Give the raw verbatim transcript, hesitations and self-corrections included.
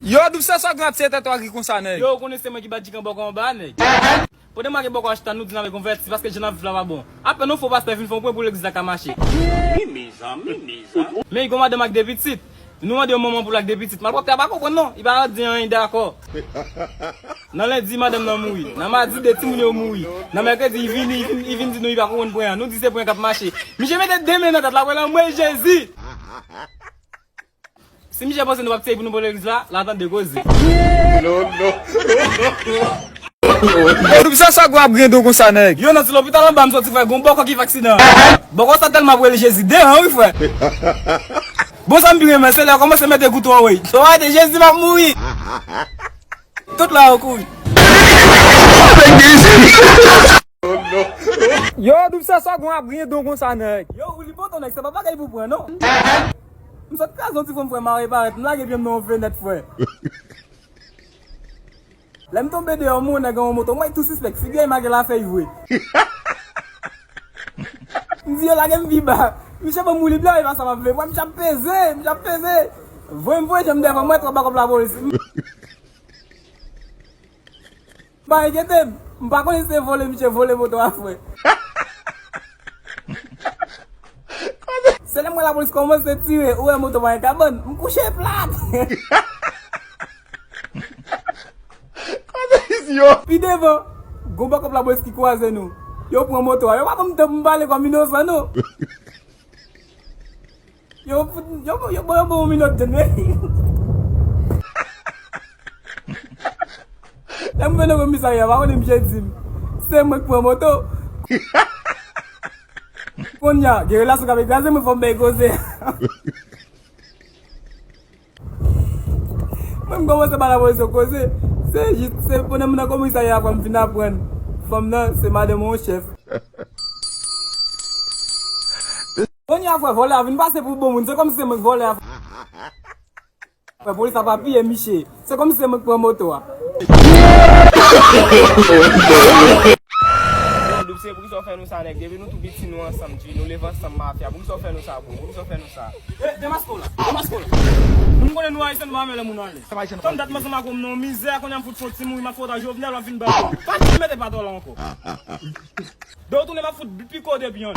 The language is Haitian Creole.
Yo, Doub, se sa w gen ap tiye tèt w a gri konsa, nèg? Yo, ou konnen se mwen ki bat Djikan bòkò anba, nèg. Pandan m ak bòkò a chita, nou di n ap konvèti paske jan n ap viv la pa bon. Apèn yon fo pastè vin fè yon pwen pou legliz la ka mache. Men yon madanm ak de pitit. Nou mande yon manman pou l ak de pitit. Malpwòpte a pa konprann non. Li pa di anyen dakò. Nan lendi, madanm nan mouri. Nan madi, de timoun yo mouri. Nan mèkredi, li vini, li vin, li vin di nou li pa konprann pwen an. Nou di se pwen k ap mache. Misye mete de men nan tèt la, wè l anmwe Jezi. Si misye panse nou p ap tiye pou nou pran legliz la, l ap tande koze. Non, non. Doub, se sa w ap griyen do konsa, nèg? Yo, nan ti lopital anba, m soti fè gon bòkò ki fè aksidan. Bòkò sa tèlman ap rele Jezi devan wi, frè. Bon, sa m pi renmen, se lè yo kòmanse mete kouto an, wi. Lè yo arete Jezi, m ap mouri. Tout la yo kouri. Yo, Doub, se sa w ap griyen do konsa, nèg? Yo, Willy Poto, nèg, se pa bagay pou pran, non. M sot kraze yon ti fon, frè, m a reparèt, m lage pye m nan yon fenèt, frè. Lè m tonbe deyò, m wè yon nèg an yon moto, m wè tou sispèk, figi a make lafèy vre. M di yo lage m pi ba. Misye ban m woulib la, e pa sa m ap vle. Mwen, misye ap peze, misye ap peze. Voye m voye jan m devan, m wè twa bakòp lapolis. M pa enkyete m. M pa konnen si se vole misye vole moto a, frè. Se lè m wè lapolis kòmanse tire, ou wè moto pa gen kabann, m kouche plat. Pi devan, gon bakòp lapolis ki kwaze nou. Yo pran moto a. Yo pa ban m tan pou m pale kòm inosan, non. Yo fout, yo, yo, yo, yo ban yon minòt jèn, wi. Lè m vin nan komisarya, pa konnen misye di m, se mwen k pran moto. Kounye a, gen relasyon k ap ekraze mwen, fò m bay koze. Mwen, m kòmanse ba lapolis yon koze. Se jis, se pandan m nan komisarya a, frè, m vin aprann fanm nan, se madanm yon chèf. Kounye a, frè, vòlè a vin pase pou bon moun. Se kòmsi se mwen k vòlè a. Frè, polis la pa piye misye. Se kòmsi se mwen k pran moto a. Yo, Doub, se poukisa w fè nou sa, nèg? Depi nou tou piti, nou ansanm, tchwi, nou leve ansanm, mafya. Poukisa w fè nou sa, bro? Poukisa w fè nou sa? Eh, demaske w la, demaske w la. Nou konnen nou Ayisyen, nou pa renmen lè moun ale. Tann dat m ansanm ak ou, m nan yon mizè, kounye a m fout fè yon ti mouri, m ap fè w ta Jovenel, w ap vin ba m. Pa t mete patòl la ankò. Depi w tounen, m ap fout piko depi yon.